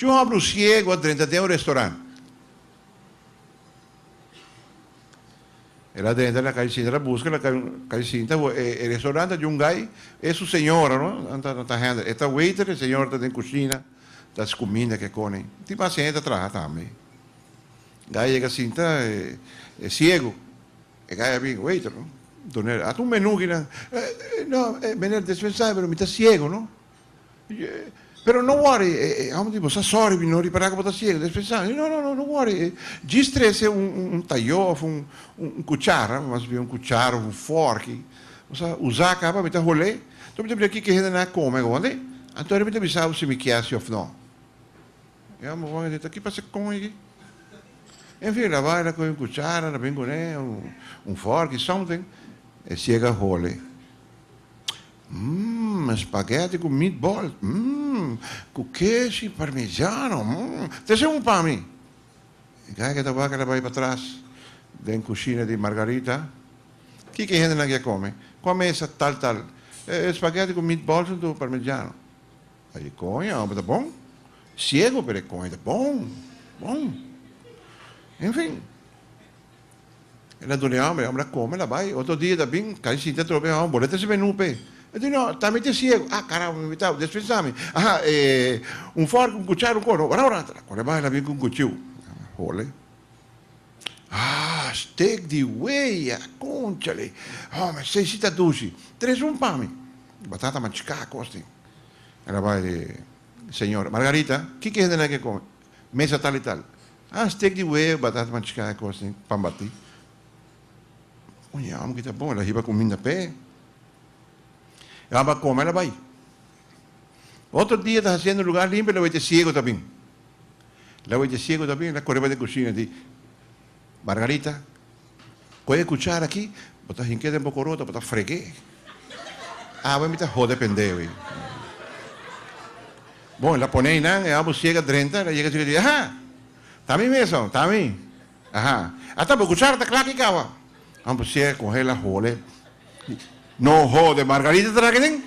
Si un hòmber siego a drenta den un restorant, el a drenta na kai sinta, el a buska na kai sinta, e restorant ta di un gai, e su señora no, nan ta nan ta handle, e ta waiter, e señora ta den kushina, ta hasi kuminda ke kone. Tin mas hende ta traha tambe. Gai yega sinta, e siego, e gai a bin, waiter no, doner, ata un menu kinan, no, meneer despensa pero mi ta siego no. Pero no worry, e homber di, bo sa sorry mi no ripará ku bo ta siegu. Despues sa, no, no, no, no worry. Djis trese un un tayó òf un un kuchara, mas bien un kuchara òf un fòrki. Bo sa usá kaba, mi ta hol'é. Anto mi ta mira kiko e hendenan a kome awo. Anto mi ta bisa bo si mi kier si òf no. E homber wak di, ta ki pasa kon aki? Enfin, el a bai, el a kohe un kuchara, el a bin kuné, un fòrki, something. E siegu a hole. Mmm, spaghetti ku meatball, mmm, ku keshi parmigiano, mmm, trese un pa mi. E gai ke ta wak el a bai patras den kushina di Margarita. Kiko e hendenan ke a kome? Kua mesa tal tal? E spaghetti ku meatballs huntu parmigiano. Ai e koña, homber ta bon. Siego pero e koña ta bon, bon. Enfin. El a duna e homber, e homber a come, el a bay. Otro dia ta bin, casi sinti atrobe e homber, bo no ta recibe nu p'e. El di, no, ta mi ta ciego. Ah, caramba, mi ta, despensa mi. Aha, e, un fork, un cuchara, un cono. Ora, ora, cuando el bay, el a bin cu un cuchiu. Hole. Ah, steak di wea, conchale. Homber, esey si ta dushi. Trece un pa mi. Batata machica, cos tin. El a bay, señora, Margarita, kiko e hendenan ke come? Mesa tal y tal. Ah, steak di wea, batata machiká e kos den pan batí. Oye, amo ki ta bon, el a hiba kuminda p'e. E amo a kome, el a bai. Otro dia ta hasiendo lugar limpio, el a wete siego ta bin. El a wete siego ta bin, el a kore bai den kushina, el di, Margarita, kohe e kuchara aki, bo ta hink'é den bo korota, bo ta freg'é. Awe mi ta hode pendeu ei. Bon, el a pone einan, e amo ciega drenta, el a yega ciega di, Aha! Ta mi mesun, ta mi. Aha. Ata bo cuchara ta cla ki caba. Amo ciega coge el a hole. No hode, Margarita ta traha aki den?